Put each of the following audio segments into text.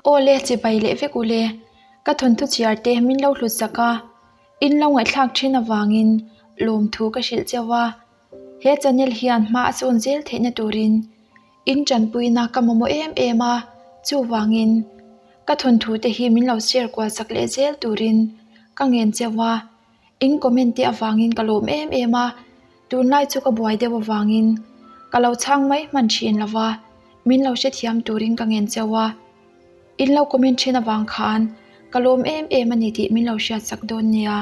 Aw le, chibai leh vek u le, ka thawnthu chhiar te min lo hlut sak a, in lo ngaihthlak thin avangin lawmthu ka hrilh cheu a, he channel hian hma a sawn zel theihna turin in tanpuina ka mamawh em em a, chuvangin ka thawnthu te hi min lo share kual sak leh zel turin ka ngen cheu a. In comment te avangin ka lawm em em a, tunlai chu ka buai deuh avangin ka lo chhang mai hman thin lo va, min lo hrethiam turin ka ngen cheu a. In lo comment thin avang khan ka lawm em em a ni tih min lo hriatsak dawn nia.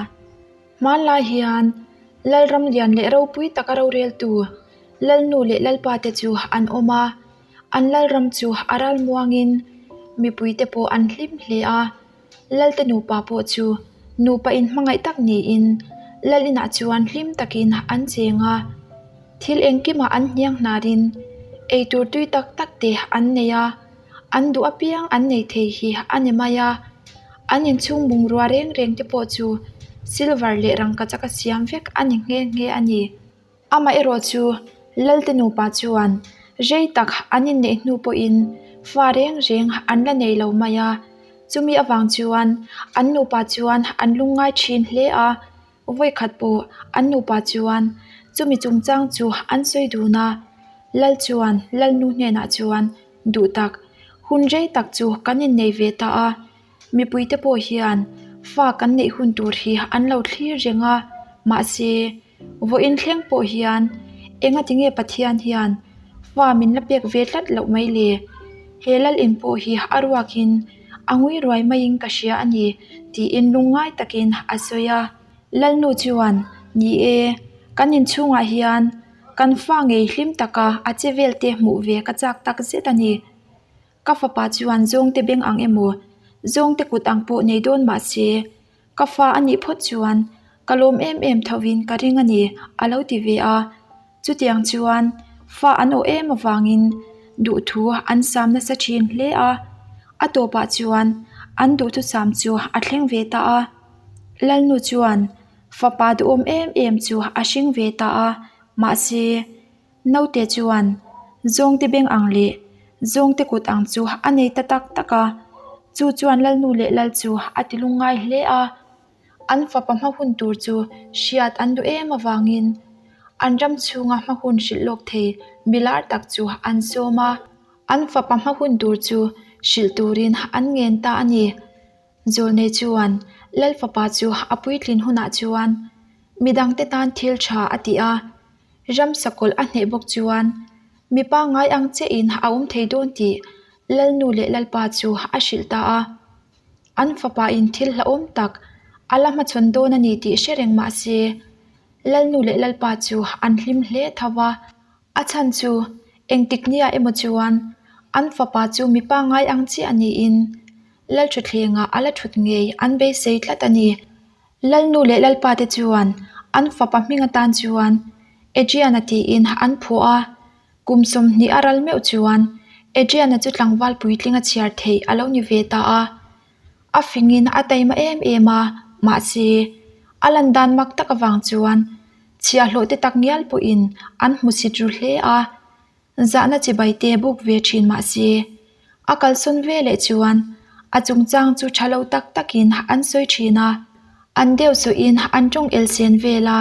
Hmanlai hian Lalram lian leh ropui taka roreltu Lalnu leh Lalpa te chu an awm a, an Lalram chu a ralmuangin mipuite pawh an hlim hle a. Lalte nupa pawh chu nupa inhmangaih tak niin Lal inah chuan hlim takin an cheng a, thil engkimah an hniang hnarin eitur tui tak tak te an nei a, an duh apiang an nei thei hi a ni mai a, an inchhung bungrua reng reng te pawh chu silver leh rangkachak a siam vek a ni nghe nghe a ni. Amaherawh chu Lalte nupa chuan rei tak an inneih hnu pawhin fa reng reng an la nei lo mai a, chumi avang chuan an nupa chuan an lungngai thin hle a, vawikhat pawh an nupa chuan chumi chungchang chu an sawi dun a, Lal chuan Lalnu hnenah chuan duh tak hun rei tak chu kan innei ve ta a, mipuite pawh hian fa kan neih hun tur hi an lo thlir reng a, mahse. Vawiin thleng pawh hian enga tinge Pathian hian fa min la pek ve tlat loh mai le? He lal in pawh hi a ruakin a ngui ruai maiin ka hria a ni tiin lungngai takin a sawi a. Lalnu chuan, Ni e, kan inchhungah hian kan fa ngei hlim taka a che vel te hmuh ve ka chak tak zet a ni. Ka fapa chuan zawngte beng ang emaw, zawngte kut ang pawh nei dawn mah se, Ka fa a nih phawt chuan ka lawm em em thovin ka ring a ni, a lo ti ve a. Chutiang chuan fa an awh em avangin duhthu an sam nasa thin hle a. A tawpah chuan an duhthusam chu a thleng ve ta a. Lalnu chuan fapa duhawm em em chu a hring ve ta a, mahse, Naute chuan zawngte beng ang leh zawngte kut ang chu a nei ta tak tak a, chu chuan Lalnu leh Lal chu a ti lungngai hle a, an fapa hma hun tur chu hriat an duh em avangin an ram chhunga hma hun hrilh lawk thei milar tak chu an sawm a, an fapa hma hun tur chu hrilh turin an ngen ta a ni. Zawlnei chuan Lal fapa chu a puitlin hunah chuan midangte tan thil tha a ti a. Ram sakawlh a hneh bawk chuan mi pangngai ang chiahin a awm thei dawn tih Lalnu leh Lalpa chu a hrilh ta a. An fapa in thil hlauhawm tak a la hmachhawn dawn a ni tih hre reng mah se, Lalnu leh Lalpa chu an hlim hle tho a. A chhan chu engtik nia emaw chuan an fapa chu mi pangngai ang chiah niin Lalthuthlengah a la thut ngei an beisei tlat a ni. Lalnu leh Lalpa te chuan an fapa hming atan chuan Adrian-a tiin an phuah a, kum 20 a ral meuh chuan Adrian-a chu tlangval puitling a chhiar theih a lo ni ve ta a. A fingin a taima em em a, mahse, a lan dan mak tak avang chuan chhiahhlawh te tak ngial pawhin an hmusit ru hle a. Zahna chibai te buk ve thin mah se, a kalsawn ve leh chuan a chungchang chu tha lo tak takin an sawi thin a, an deuh sawhin an tawng elsen vel a,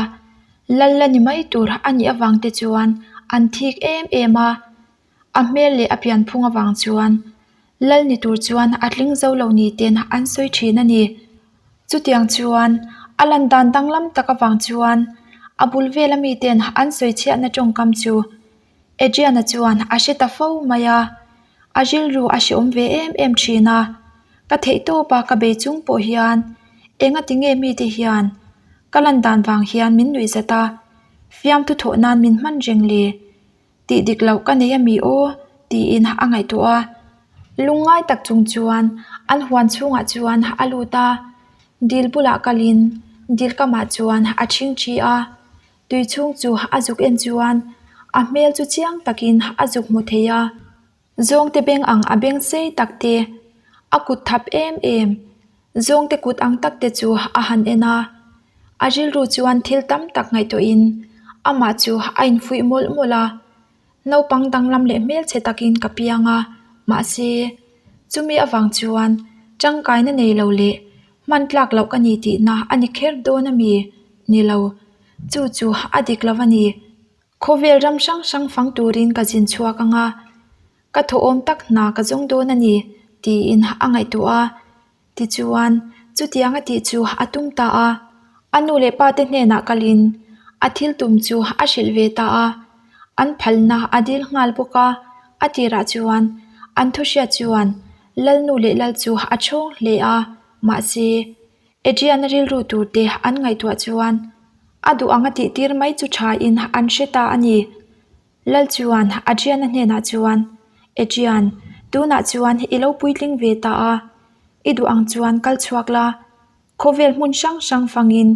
lal la ni mai tur a nih avang te chuan an thik em em a, a hmel leh a pianphung avang chuan lal ni tur chuan a tling zo lo ni ten an sawi thin a ni. Chutiang chuan a lan dan danglam tak avang chuan a bul vela miten an sawi chhiatna tawngkam chu Adriana chuan a hre ta fo mai a, a rilru a hreawm ve em em thin a, ka theih tawp a ka bei chung pawh hian enga tinge mite hian ka lan dan vang hian min nuih zat a, fiamthu thawh nan min hman reng le. Tih dik loh ka nei a mi aw tiin a ngaihtuah a, lungngai tak chung chuan an huan chhungah chuan a lut a, dil bulah kalin dil kamah chuan a ṭhing ṭhi a, tui chhung chu a zuk en chuan a hmel chu chiang takin a zuk hmu thei a, zawngte beng ang a beng sei tak te, a kut thap em em, zawngte kut ang tak te chu a han en a, a rilru chuan thil tam tak ngaihtuahin amah chu a infuih mawlh mawlh a, naupang danglam leh hmelchhe takin ka piang a, mahse. Chumi avang chuan tangkaina nei lo leh hman tlak loh ka ni tihna a ni kher dawn a mi? Ni lo. Chu chu a dik lo a ni. Khawvel ram hrang hrang fang turin ka zin chhuak ang a, ka thawhawm tak hna ka zawng dawn a ni tiin a ngaihtuah a. Tichuan, chutiang a tih chu a tum ta a. A nu leh pa te hnenah kalin a thil tum chu a hrilh ve ta a. An phalna a dil nghal bawk a. A tirah chuan an thuhriat chuan Lalnu leh Lal chu a chhawng hle a, mahse, Adrian-a rilru tur te an ngaihtuah chuan a duh ang a tih tir mai chu thain an hre ta a ni. Lal chuan Adrian-a hnenah chuan, Adrian, tunah chuan i lo puitling ve ta a, i duh ang chuan kal chhuak la, khawvel hmun hrang hrang fangin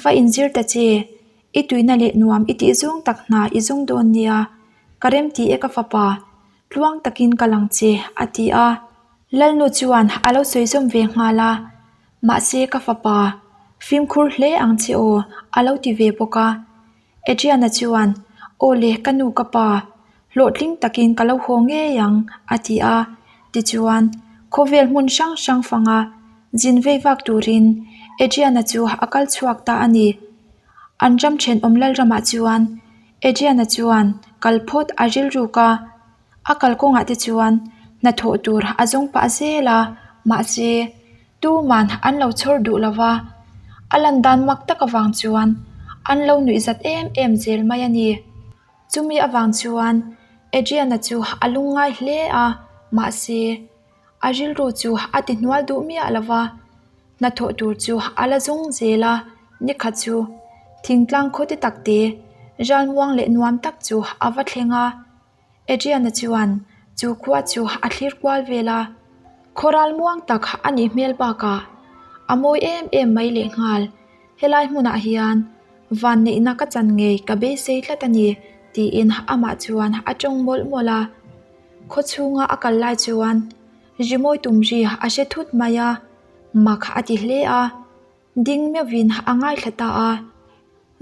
va inzir ta che, i tuina leh nuam i tih zawng tak hna i zawng dawn nia, ka remti e ka fapa, tluang takin ka lang che, a ti a. Lalnu chuan a lo sawi zawm ve nghal a, mahse ka fapa, fimkhur hle ang che aw, a lo ti ve bawk a. Adriana chuan, Aw le, ka nu ka pa, hlawhtling takin ka lo haw ngei ang, a ti a. Tichuan, khawvel hmun hrang hrang fanga zin vei vak turin Adriana chu a kal chhuak ta a ni. An ram thenawm Lalramah chuan Adriana chuan kal phawt a rilruk a. A kalkawngah te chuan hnathawh tur a zawng pah zel a, mahse tuman an lo chhawr duh lo va, a lan dan mak tak avang chuan an lo nuih zat em em zel mai a ni. Chumi avang chuan Adrian-a chu a lungngai hle a, mahse a rilru chu a ti hnual duh miah lo va, hnathawh tur chu a la zawng zel a, nikhat chu thingtlang khaw te tak te ralmuang leh nuam tak chu a va thleng a. Adriana chuan chu khua chu a thlir kual vel a, khawral muang tak a nih hmel bakah a mawi em em mai lehnghal. Helai hmunah hian vanneihna ka chan ngei ka beisei tlat a ni tiin amah chuan a tawng mawlh mawlh a. Khaw chhunga a kal lai chuan rimawi tum ri a hre thut mai a, mak a ti hle a. Ding meuhvin a ngaithla ta a.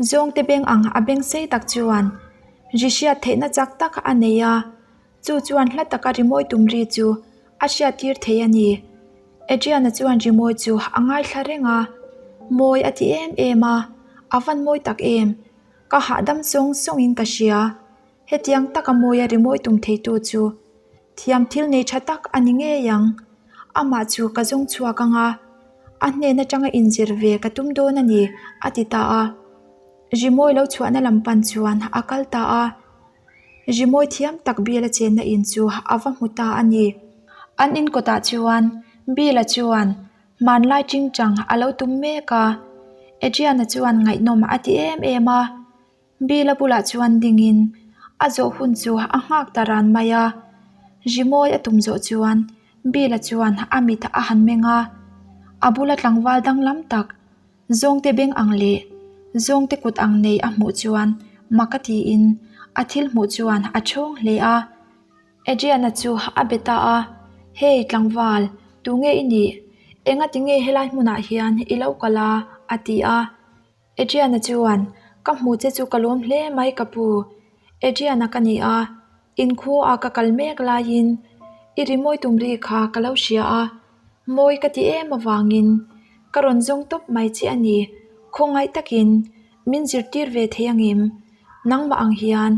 Zawngte beng ang a beng sei tak chuan ri hriat theihna chak tak a nei a, chu chuan hla taka rimawi tum ri chu a hriattir thei a ni. Adriana chuan rimawi chu a ngaithla reng a, mawi a ti em em a, a van mawi tak em, ka hahdam sawng sawngin ka hria, hetiang taka mawia rimawi tum theitu chu Thiam thil nei tha tak a ni ngei ang. Amah chu ka zawng chhuak ang a, a hnen atanga inzir ve ka tum dawn a ni, a ti ta a. Rimawi lo chhuahna lam pan chuan a kal ta a. Rimawi thiam tak Bill-a chenna in chu a va hmu ta a ni. An in kawtah chuan Bill-a chuan hmanlai chingchang a lo tum mek a. Adrian-a chuan ngaihnawm a ti em em a. Bill-a bulah chuan dingin a zawh hun chu a nghak ta ran mai a. Rimawi a tum zawh chuan Bill-a chuan a mit a han meng a, a bula tlangval danglam tak zawngte beng ang leh zawngte kut ang nei a hmuh chuan mak a tiin a thil hmuh chuan a chhawng hle a. Adrian-a chu a be ta a, Hey tlangval, tunge i nih? Engati nge helai hmunah hian i lo kal a? a ti a. Adrian-a chuan, Ka hmu che chu ka lawm hle mai ka pu. Adrian-a ka ni a, inkhua ka kal mek laiin i rimawi tum ri kha ka lo hria a, mawi ka ti em avangin ka rawn zawng tawp mai che a ni. Khawngaih takin min zirtir ve thei angem? Nangmah ang hian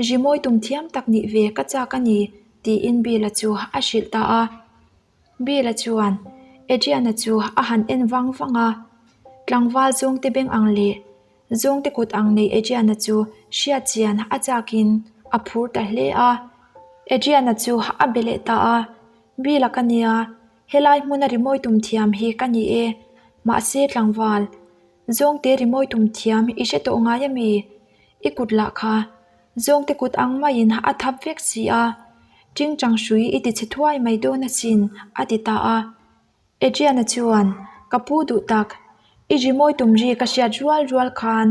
rimawi tum thiam tak nih ve ka chak a ni, tiin Bill-a chu a hrilh ta a. Bill-a chuan Adrian-a chu a han en vang vang a, tlangval zawngte beng ang leh zawngte kut ang nei Adrian-a chu hriat chian a chakin a phur ta hle a. Adrian-a chu a be leh ta a, Bill-a ka nia, helai hmuna rimawi tum thiam hi ka ni e, mahse tlangval zawngte rimawi tum thiam i hre tawh ngai ami? I kut lah kha Zawngte kut ang maiin a thap vek si a, Tingtang hrui i ti chhe thuai mai dawn asin, a ti ta a. Adrian-a chuan, Ka pu duh tak, i rimawi tum ri ka hriat rual rual khan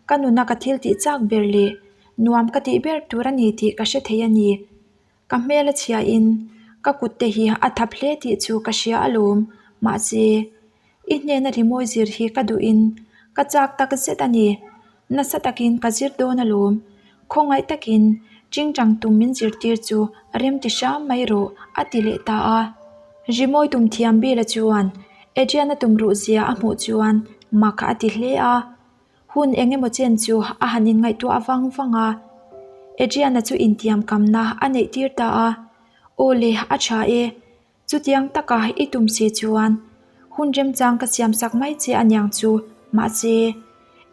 ka nuna ka thil tih chak ber leh nuam ka tih ber tur a ni tih ka hre thei a ni. Ka hmel a chhiain ka kut te hi a thap hle tih chu ka hria alawm, mahse, i hnena rimawi zir hi ka duhin ka chak tak zet a ni. Nasa takin ka zir dawn alawm, khawngaih takin chingchang tum min zirtir chu rem ti hram mai rawh, a ti leh ta a. Rimawi tum thiam Bill-a chuan Adrian-a tum ruh zia a hmuh chuan mak a ti hle a. Hun eng emaw chen chu a han inngaihtuah vang vang a. Adrian-a chu intiam kamna a neih tir ta a, Aw le, a tha e. Chutiang taka i tum si chuan hun remchang ka siam sak mai che a niang chu, mahse,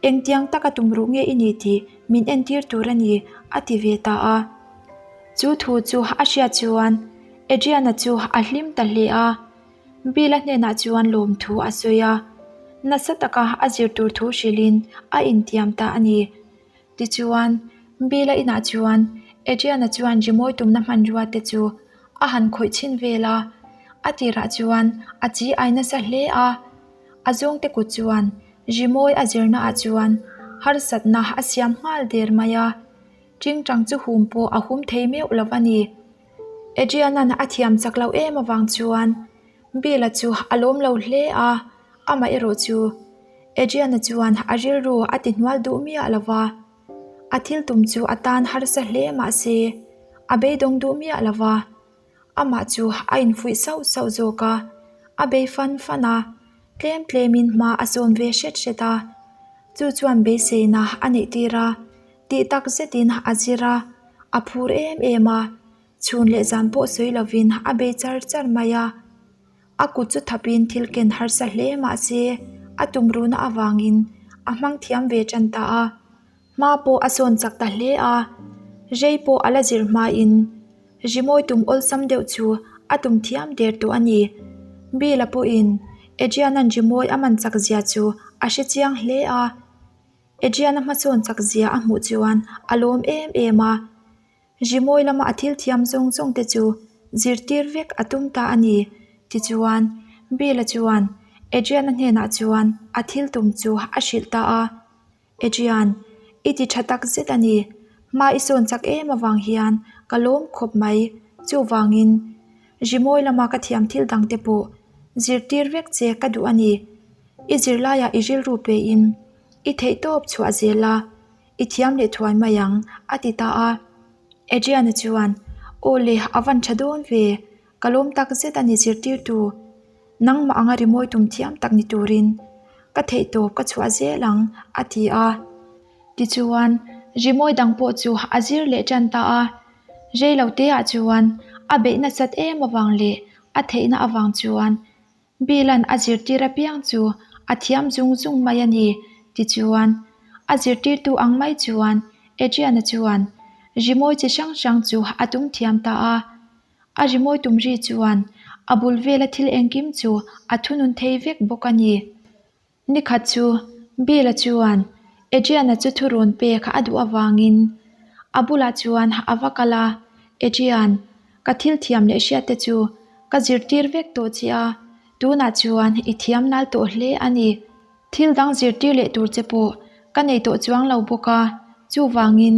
engtiang taka tum ruh nge i ni tih min entir tur a ni, a ti ve ta a. Chu thu chu a hriat chuan Adrian-a chu a hlim ta hle a. Bill-a hnenah chuan lawmthu a sawi a, nasa taka a zir tur thu hrilhin a intiam ta a ni. Tichuan, Bill-a inah chuan Adrian-a chuan rimawi tumna hmanrua te chu a han khawih chhin vel a, a tirah chuan a chi ai nasa hle a. A zawngte kut chuan rimawi a zirna ah chuan harsatna a siam nghal der mai a, tingtang chu hum pawh a hum thei meuh lo a ni. Adrian-a'n a thiam chak loh em avang chuan Bill-a chu a lawm lo hle a, amaherawh chu Adrian-a chuan a rilru a ti hnual duh miah lo va, a thil tum chu a tan harsa hle mah se a beidawng duh miah lo va, amah chu a infuih sauh sauh zawk a, a bei fan fan a, tlem tlemin hma a sawn ve hret hret a, chu chuan beiseina a neih tir a, tih tak zetin a zir a, a phur em em a, chhun leh zan pawh sawi lovin a bei char char mai a. A kut chu thapin thil ken harsa hle mah se a tumruhna avangin a hmang thiam ve tan ta a, hma pawh a sawn chak ta hle a, rei pawh a la zir hmain rimawi tum awlsam deuh chu a tum thiam der tawh a ni. Bill-a pawhin Adrian-a'n rimawi a man chak zia chu a hre chiang hle a, Adrian-a hmasawn chak zia a hmuh chuan a lawm em em a. Rimawi lama a thil thiam zawng zawng te chu zirtir vek a tum ta a ni. Tichuan, Bill-a chuan Adrian-a hnenah chuan a thil tum chu a hrilh ta a. Adrian, i ti tha tak zet a ni. Hma i sawn chak em avang hian ka lawm khawp mai. Chuvangin, rimawi lama ka thiam thil dang te pawh zirtir vek che ka duh a ni. I zirlaiah i rilru pein i theihtawp chhuah zel a. I thiam leh thuai mai ang, a ti ta a. Adrian-a chuan, Aw le, a van tha dawn ve, ka lawm tak zet a ni zirtirtu. Nangmah anga rimawi tum thiam tak ni turin ka theihtawp ka chhuah zel ang, a ti a. Tichuan, rimawi dang pawh chu a zir leh tan ta a. Reiloteah chuan a beih nasat em avang leh a theihna avang chuan Bill-a'n a zirtir apiang chu a thiam zung zung mai a ni, tichuan, a zirtirtu ang mai chuan Adrian-a chuan rimawi chi hrang hrang chu a tum thiam ta a. A rimawi tum ri chuan a bul vela thil engkim chu a thunun thei vek bawk a ni. Nikhat chu Bill-a chuan Adrian-a chu thurawn pek a duh avangin a bulah chuan a va kal a, Adrian, ka thil thiam leh hriat te chu ka zirtir vek tawh che a, tunah chuan i thiam nal tawh hle a ni. Thil dang zirtir leh tur che pawh ka nei tawh chuang lo bawk a, chuvangin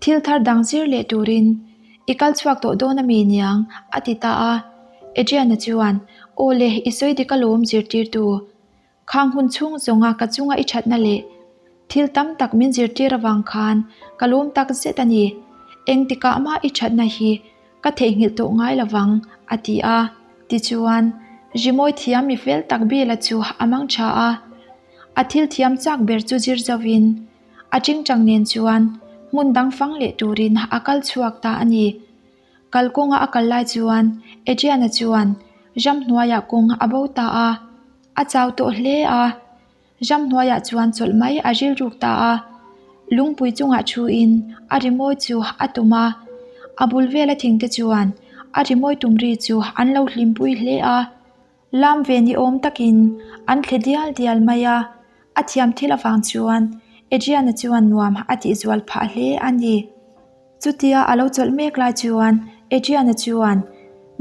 thil thar dang zir leh turin i kal chhuak tawh dawn a mi niang, a ti ta a. Adrian-a chuan, Aw le, i sawi dik alawm zirtirtu. Khang hun chhung zawnga ka chunga i thatna leh thil tam tak min zirtir avang khan ka lawm tak zet a ni. Engtikah mah i thatna hi ka theihnghilh tawh ngai lovang, a ti a. Tichuan, rimawi thiam mi fel tak Bill-a chu a mang tha a. A thil thiam chak ber chu zir zauhin a tingtang nen chuan hmun dang fang leh turin a kal chhuak ta a ni. Kalkawnga a kal lai chuan Adrian-a chuan ramhnuaiah kawng a bo ta a. A chau tawh hle a, ramhnuaiah chuan chawlh mai a rilruk ta a. Lungpui chungah thuin a rimawi chu a tum a, a bul vela thingte chuan a rimawi tum ri chu an lo hlimpui hle a. Lam ve ni awm takin an thle dial dial mai a, a thiam thil avang chuan Adrian-a chuan nuam a tihzual phah hle a ni. Chutia a lo chawlh mek lai chuan Adrian-a chuan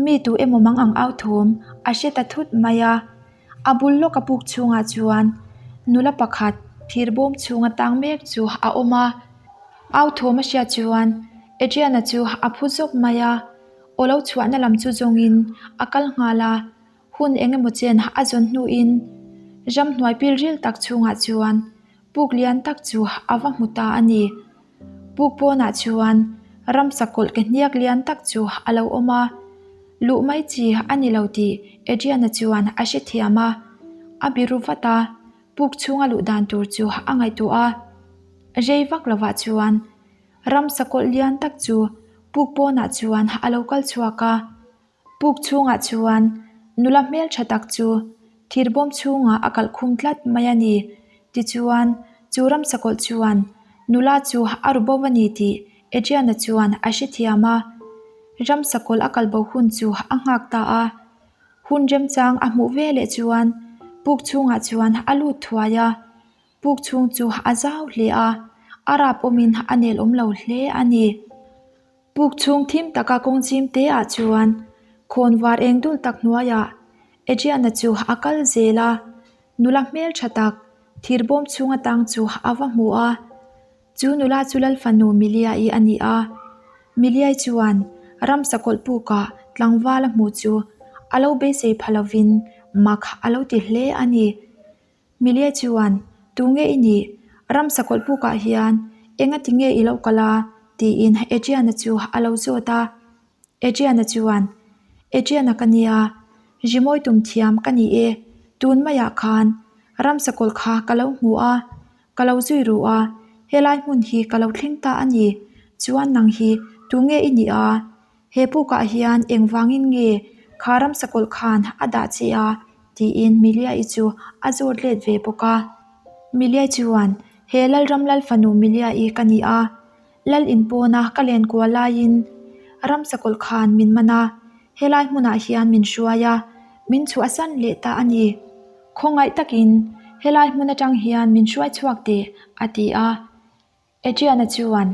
mi tu emaw mang ang au thawm a hre ta thut mai a. A bul lawk a puk chhungah chuan nula pakhat thir bawm chhunga tang mek chu a awm a. Au thawm a hriat chuan Adrian-a chu a phu zawk mai a, aw lo chhuahna lam chu zawngin a kal nghal a. Hun eng emaw chen a zawn hnuin ramhnuai pilril tak chhungah chuan puk lian tak chu a va hmu ta a ni. Puk pawnah chuan ramsa kawlh ke hniak lian tak chu a lo awm a. Luh mai chi a ni lo tih Adrian-a chuan a hrethiam a, a biru vat a, puk chhunga luh dan tur chu a ngaihtuah a. Rei vak lovah chuan ramsa kawlh lian tak chu puk pawnah chuan a lo kal chhuak a. Puk chhungah chuan nula hmeltha tak chu thirbawm chhungah a kalh khum tlat mai a ni. Tichuan, chu ramsa kawlh chuan nula chu a ru bo a ni tih Adriana chuan a hrethiam a. Ramsa kawlh a kal bo hun chu a nghak ta a. Hun remchang a hmuh veleh chuan puk chhungah chuan a lut thuai a. Puk chhung chu a zau hle a, a rap awmin a nel awm lo hle a ni. Puk chhung thim taka kawng chim te ah chuan khawn var eng dul tak hnuaiah Adriana chu a kal zel a, nula hmeltha tak thir bawm chhung atang chu a va hmu a. Chu nula chu Lalfanu Milia-i a ni a, Milia-i chuan ramsa kawlh pukah tlangval a hmuh chu a lo beisei pha lovin mak a lo ti hle a ni. Milia chuan, Tu nge i nih? Ramsa kawlh pukah hian enga ti nge i lo kal a? tiin Adriana chu a lo zawt a. Adriana chuan, Adriana ka nia, rimawi tum thiam ka ni e, tun maiah khan ramsa kawlh kha ka lo hmu a, ka lo zui ru a, helai hmun hi ka lo thleng ta a ni, chuan nang hi tu nge i nih a? He pukah hian engvangin nge kha ramsa kawlh khan a dah che a? tiin Milia-i chu a zawt let ve bawk a. Milia chuan, He Lalram Lal fanu Milia-i ka ni a, Lal in pawna ka len kual laiin ramsa kawlh khan min man a, helai hmunah hian min hruai a, min chhuahsan leh ta a ni. Khawngaih takin helai hmun atang hian min hruai chhuak teh, a ti a. Adriana chuan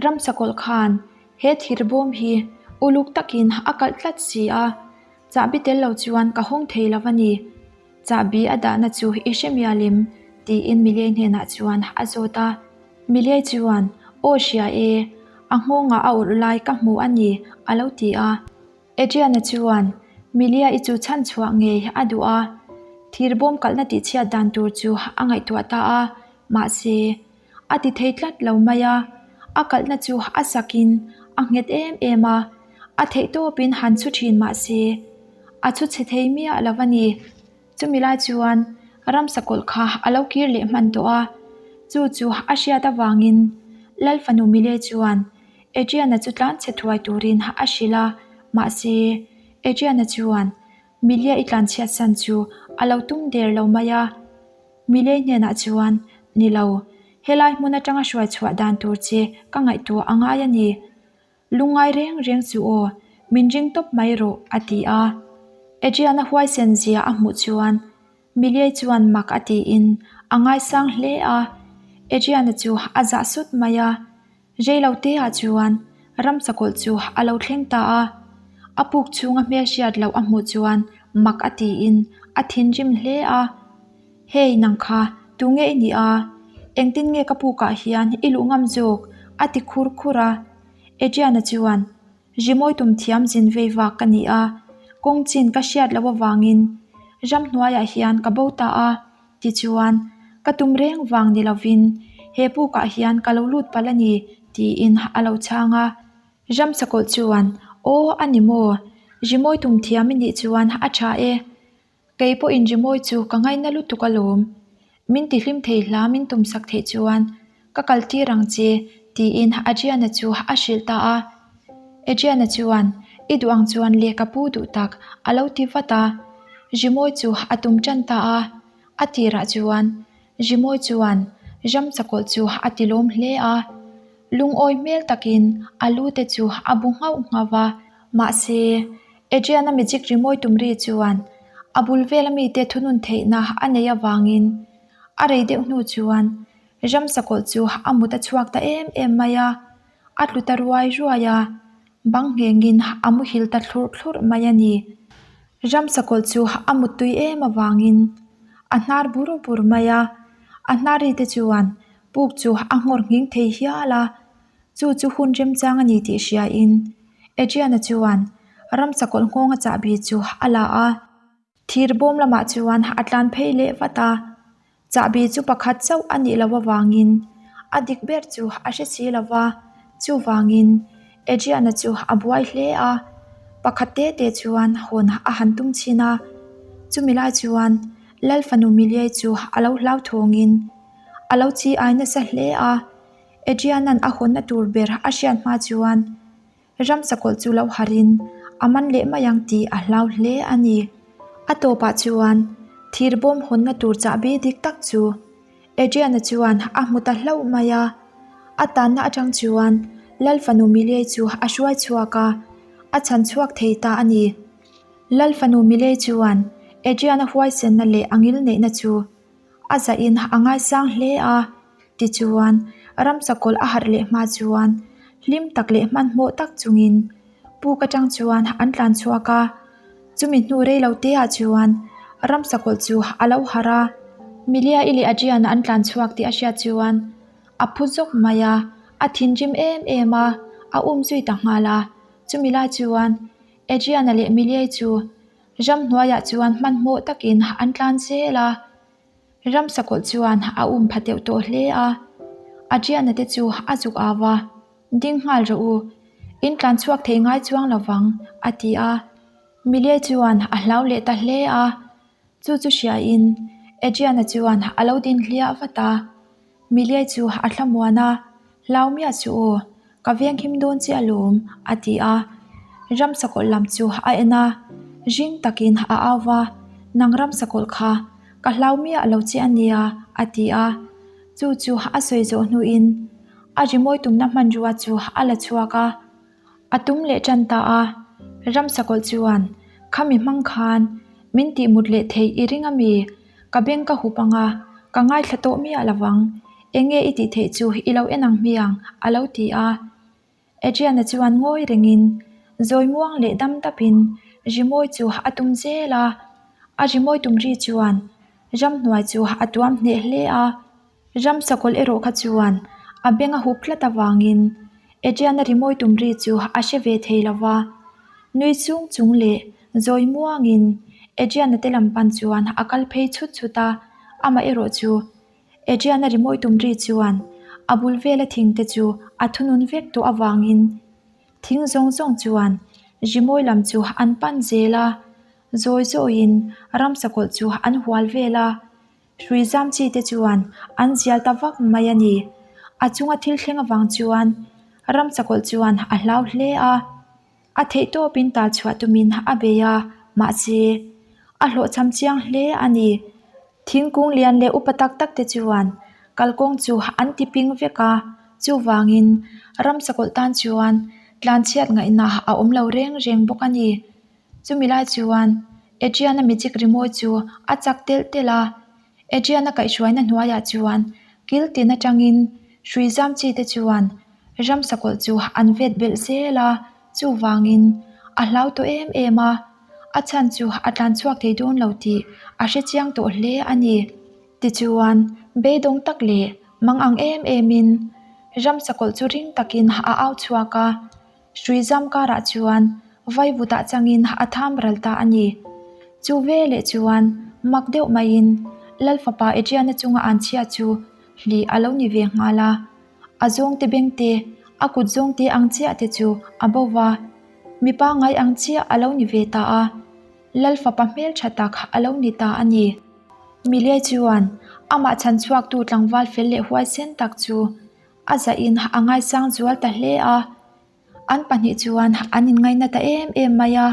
ramsa kawlh khan he thir bawm hi uluk takin a kalh tlat si a, chahbi tel lo chuan ka hawng thei lo a ni. Chahbi a dahna chu i hre mial em? tiin Miley hnenah chuan a zawt a. Miley chuan, Aw hria e, a nghawngah a awrh lai ka hmu a ni, a lo ti a. Adriana chuan Milia-i chu chhan chhuah ngei a duh a, thir bawm kalhna tihchhiat dan tur chu a ngaihtuah ta a, mahse, a ti thei tlat lo mai a, a kalhna chu a sakin a nghet em em a, a theih tawpin han chhu thin mahse, a chhu chhe thei miah lo a ni. Chumi lai chuan ramsa kawlh kha a lo kir leh hman tawh a, chu chu a hriat avangin Lal fanu Mile chuan Adriana chu tlan chhe thuai turin a hrilh a, mahse Adriana chuan Milia i tlan chhiat san chu a lo tum der lo mai a. Mile hnenah chuan, Ni lo, helai hmun atanga hruai chhuah dan tur che ka ngaihtuah a ngai a ni. Lungngai reng reng chu aw, min ring tawp mai rawh, a ti a. Adriana huaisen zia a hmuh chuan Millie chuan mak a tiin a ngaisang hle a. Adriana chu a zah sut mai a. Reilo te ah chuan ramsakawlh chu a lo thleng ta a. A puk chhunga hmelhriat loh a hmuh chuan mak a tiin a thinrim hle a. Hey nang kha, tunge i nih a? Engtin nge ka pukah hian i luh ngam zawk? a ti khur khur a. Adriana chuan, Rimawi tum thiam zin vei vak ka ni a, kawng chin ka hriat loh avangin ramhnuaiah hian ka bo ta a, tichuan ka tum reng vang ni lovin he pukah hian ka lo lut palh a ni, tiin a lo chhang a. Ramsakawlh chuan, Aw a ni maw? Rimawi tum thiam i nih chuan a tha e. Kei pawhin rimawi chu ka ngaina lutuk alawm. Min tihlim thei hla min tumsak theih chuan ka kal tir ang che tiin Adriana chu a hrilh ta a. Adriana chuan I duh ang chuan le ka pu duh tak a lo ti vat a. Rimawi chu a tum tan ta a. A tirah chuan rimawi chuan ramchakawlh chu a ti lawm hle a. Lungawi hmel takin a lu te chu a bu nghauh nghauh va. Mahse, Adrian-a magic rimawi tum ri chuan a bul vela mite thunun theihna a neih avangin a rei deuh hnu chuan ramsakawlh chu a mut a chhuak ta em em mai a, a tlu ta ruai ruai a, bang nghengin a muhil ta thlurh thlurh mai a ni. Ramsakawlh chu a mut tui em avangin a hnar bur bur mai a, a hnar ri te chuan puk chu a nghawr nghing thei hial a. Chu chu hun remchang a ni tih hriain Adriana chuan ramsa kawlh nghawnga chahbi chu a la a. Thir bawm lamah chuan a tlan phei leh vat a, chahbi chu pakhat chauh a nih loh avangin a dik ber chu a hre si lo va, chuvangin Adriana chu a buai hle a. Pakhat te te chuan hawn a han tum chhin a, chumi lai chuan Lal fanu Miliei chu a lo hlauthawngin a lo chi ai nasa hle a, Adrian-a'n a hawnna tur ber a hriat hma chuan Ramsakawlh chu lo harhin a man leh mai ang tih a hlau hle a ni. A tawpah chuan thir bawm hawnna tur chahbi dik tak chu Adrian-a chuan a hmu ta hlauh mai a. A tanna atang chuan Lal fanu Miley chu a hruai chhuak a, a chhan chhuak thei ta a ni. Lal fanu Miley chuan Adrian-a huaisenna leh a ngilneihna chu A zahin a ngaisang hle a, tichuan ramsakawlh a harh leh hma chuan hlim tak leh hmanhmawh tak chungin puk atang chuan an tlan chhuak a, chumi hnu rei lo te ah chuan ramsakawlh chu a lo harh a, Milia-i leh Adrian-a an tlan chhuak tih a hriat chuan a phu zawk mai a, a thinrim em em a, a um zui ta nghal a, chumi lai chuan Adrian-a leh Milia-i chu Ramhnuaiah chuan hmanhmawh takin an tlan zel a, ramsakawlh chuan a um pha teuh tawh hle a. Adriana te chu a zuk au a, Ding nghal rawh u, in tlan chhuak thei ngai chuang lo vang, a ti a. Milie chuan a hlau leh ta hle a, chu chu hriain Adriana chuan a lo din hliah vat a. Milie chu a thlamuan a, Hlau miah suh aw, ka venghim dawn che alawm, a ti a. Ramsakawlh lam chu a en a, ring takin a au va, Nang ramsakawlh kha, ka hlau miah lo che a nia, a ti a. Chu chu a sawi zawh hnuin a rimawi tumna hmanrua chu a la chhuak a. A tum leh tan ta a, Ramsakawlh chuan, Khami hmang khan min tih mut leh theih i ring a mi? Ka beng ka hup ang a, ka ngaithla tawh miah lo vang. Eng nge i tih theih chu i lo en ang hmiang, a lo ti a. Adriana chuan ngawi rengin, zawi muang leh dam dapin rimawi chu a tum zel a. A rimawi tum ri chuan ramhnuai chu a tuam hneh hle a. Ramsakawlh erawh kha chuan a beng a hup tlat avangin Adriana rimawi tum ri chu a hre ve thei lo va, nui chung chung leh zawi muangin Adriana te lam pan chuan a kal phei chhut chhut a, amah erawh chu Adriana rimawi tum ri chuan a bul vela thing te chu a thunun vek tawh avangin thing zawng zawng chuan rimawi lam chu an pan zel a, zawi zawiin ramsakawlh chu an hual vel a. Hrui zam chi te chuan an zial ta vak mai a ni. A chunga thil thleng avang chuan ramchakawlh chuan a hlau hle a, a theihtawpin tal chhuah tumin a bei a, mahse a hlawhchham chiang hle a ni. Thingkung lian leh upa tak tak te chuan kalkawng chu an ti ping vek a, chuvangin ramchakawlh tan chuan tlanchhiat ngaihna a awm lo reng reng bawk a ni. Chumi lai chuan Adrian-a magic rimawi chu a chak telh telh a, Adrian-a kaihhruaina hnuaiah chuan kil tin atangin hrui zam chi te chuan ramsakawlh chu an vet belh zel a, chuvangin a hlau tawh em em a, a chhan chu a tlan chhuak thei dawn lo tih a hre chiang tawh hle a ni. Tichuan, beidawng tak leh mang ang em emin ramsakawlh chu ring takin a au chhuak a. Hrui zam karah chuan vaivutah changin a tham ral ta a ni. Chu veleh chuan mak deuh maiin Lal fapa Adriana chunga an chhia chu hlih a lo ni ve nghal a. A zawngte bengte, a kut zawngte ang chiah te chu a bo va, mi pangngai ang chiah a lo ni ve ta a. Lal fapa hmeltha tak a lo ni ta a ni. Milie chuan amah chhan chhuaktu tlangval fel leh huaisen tak chu A zahin a ngaisang zual ta hle a, an pahnih chuan an inngaina ta em em mai a.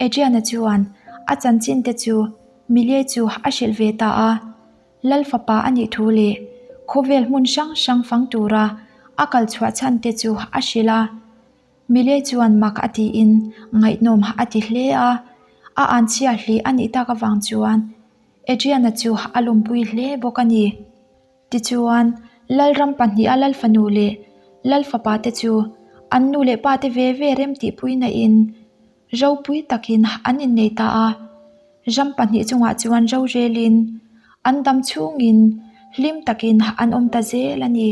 Adriana chuan a chanchin te chu Millie chu a hrilh ve ta a, Lal fapa a nih thu leh khawvel hmun hrang hrang fang tura a kal chhuah chhan te chu a hrilh a. Millie chuan mak a tiin ngaihnawm a ti hle a, a anchhia hlih a nih tak avang chuan Adriana chu a lawmpui hle bawk a ni. Tichuan, Lalram pahniha Lal fanu leh Lal fapa te chu an nu leh pa te ve ve rem tihpui nain ropui takin an innei ta a. Ram pahnih chungah chuan rorelin an dam chhungin hlim takin an awm ta zel a ni.